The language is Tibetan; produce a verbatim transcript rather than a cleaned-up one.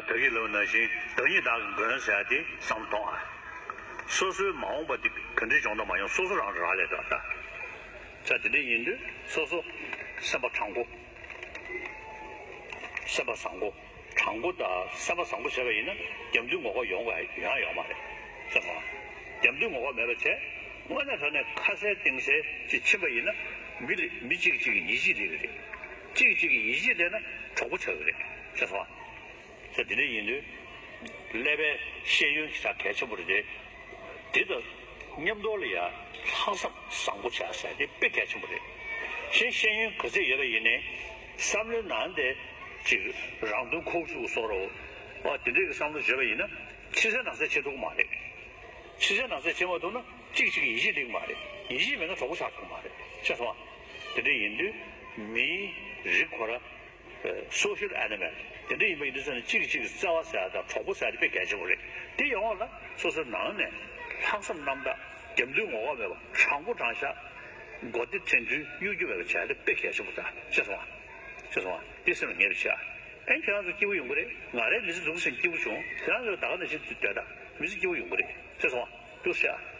བདག་གིས་ལབ་ནང་བཞིན་བདག་ཉིད་བདག་གི་མགོན་ཟེར་ཡ་དེ་བསམ་བློ་གཏོང་ཨ། སོ་སོའི་མ་འོངས་པ་དེ་ག་འདྲའི་བྱུང་དང་མ་བྱུང་སོ་སོ་རང་རག་ལས་འགྲོ་ད། ས་དེ་འདྲ་ཡིན་དུས་སོ་སོ་སེམས་པ་དྲང་པོ། སེམས་པ་བཟང་པོ། དྲང་པོ་དང་སེམས་པ་བཟང་པོ་བྱས་པ་ཡིན་ན་རྒྱབ་མདུན་ངོ་ཁ་ཡོང་བ་ཡང་ཡོང་མ་རེད། ཤེས་སོང་ང་། རྒྱབ་མདུན་ངོ་ཁ་མེད་པ་བྱས། དངོས་གནས་དྲང་གནས་ཁ་གསལ་གཏིང་གསལ་ཅིག་ཕྱིན་པ་ཡིན་ན། མི་ལ་མི་གཅིག་གཅིག་གི་ཡིད་ཆེས་སླེབས་ཀྱི་རེད། གཅིག་གཅིག་གི་ཡིད་ཆེས་སླེབས་ན་གྲོགས་པོ་ཆགས་ཀྱི་རེད། ཤེས་སོང་ང་། ས་དེ་འདྲ་ཡིན་དུས། ཀླད་པའི་ཤེས་ཡོན་ཞེ་དྲག་གལ་ཆེན་པོ་རེད་དེ། དེ་དང་མཉམ་དུ་ལ་ཡ་ལྷག་བསམ་བཟང་པོ་བྱ་ཟེར་དེ་དཔེ་གལ་ཆེན་པོ་རེད། གཞན་ཤེས་ཡོན་ག་ཚད་ཡོད་པ་ཡིན་ནའི་བསམ་བློའི་ནང་དེ་ཅིག་རང་དོན་ཁོག་ཅུག་བཟོ་འདྲ་བ་དེ་འདྲའི་གི་བསམ་བློ་བརྗོད་པ་ཡིན་ན་ཕྱི་གསལ་ནང་གསལ་བྱེད་ཐུབ་ཀྱི་མ་རེད། ཕྱི་གསལ་ནང་གསལ་བྱེད་མ་ཐུབ་ན་གཅིག་གཅིག་གི་ཡིད་ཆེས་སླེབས་ཀྱི་མ་རེད། ཡིད་ཆེས་མེད་ན་གྲོགས་པོ་ཆགས་ཐུབ་ཀྱི་མ་རེད། ཤེས་སོང་ང་། དེ་འདྲ་ཡིན་དུས་མིའི་རིགས་ཁོ་ར་social animal དེ་འདྲ་ཡིན་པ་ཡིན་དུས་ཙང་ནས་གཅིག་གིས་གཅིག་གི་བརྩེ་བ་ཟེར་ཡ་དང་གྲོགས་པོ་ཟེར་ཡ་དེ་དཔེ་གལ་ཆེན་པོ་རེད། དེ་ཡོང་བ་ལ་སོ་སོའི་ནང་ནས་ལྷག་བསམ་རྣམ་དག་རྒྱབ་མདུན་ངོ་ཁ་མེད་པ་དྲང་པོ་དྲང་བཞག་མགོ་བདེ་དྲན་འདུན་གཡོ་སྒྱུ་མེད་པ་བྱས་ཡ་དེ་དཔེ་གལ་ཆེན་པོ་རེད། ཤེས་སོང་ང་། ཤེས་སོང་ང་། དེ་སེམས་ལ་ངེས་པ་བྱས། ཨེ་ཁྱེད་རང་ཚོ་སྐྱིད་པོ་ཡོང་གི་རེད། ང་རའི་མི་ཚེ་འཛུགས་ཟིན་སྐྱིད་པོ་བྱུང་། ཁྱེད་རང་ཚོ་ད་ག་ནང་བཞིན་སྡོད་དང་མི་ཚེ་སྐྱིད་པོ་ཡོང་གི་རེད། ཤེས་སོང་ང་། འདུག་སེ་བྱས།